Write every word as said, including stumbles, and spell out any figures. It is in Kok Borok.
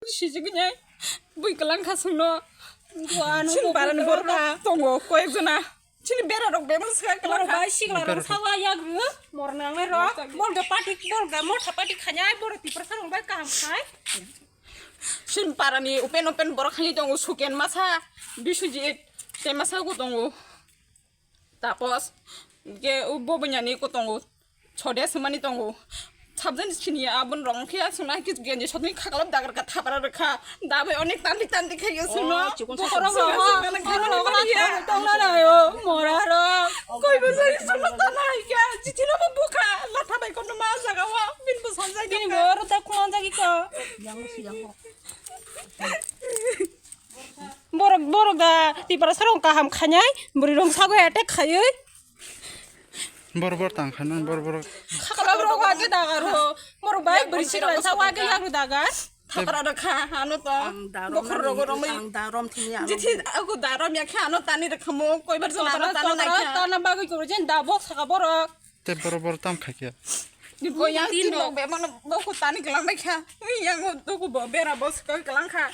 Sijigini bui kwlang kha sungno. Sini barani borok tongo koyek jona. Sini bera rok bebak swkang kwlang kha. Bai sigla rok sawa yagru. Mor nangnai rok. Mor ga pati, mor ga mor thapati khanyai, mor tipra sarong bai kaham khai. Sini parani open open borok khani tongo, Suken masa, Biswajit, te masa ko tongo. Tapos, ke u bo bunyani ko tongo. Chode sumani tongo. Sabjani sini abun rong khe asuna kis genji sotni khaklap dagar ka thapra rwkha. Dabai onek tandi tandi khe yo suno. Chikon sa. Bokhorok rok, bokhorok rok tongna nayo, mora rok. Koi bo sari suno tana ya, jitino bo bukha, latha bai kono ma jaga wa, bin bo sanjai. Bini bo rota kuman jagi ko. Borok, borok da, tipra sarong kaham khanyai, bwrwi rong sago attack khayoi. Bor bor tang kha nang bor bor. Khakala bro wa ke dagar ho. Mor bai bwrwi sikla sa wa ke yaru dagar. Thapra da kha ano to. Ang darom. Bokhor rogo romwi. Ang darom thini ano. Jithi aku darom ya kha ano tani da khamo koi bar jona ano tana kha. Tana bagwi koro jen da bok saka borok. Te bor bor tam kha kya. Ni ko yang tin lok be mano bok tani kelang bai kha. Yang to ko bo bera bos ko kelang kha.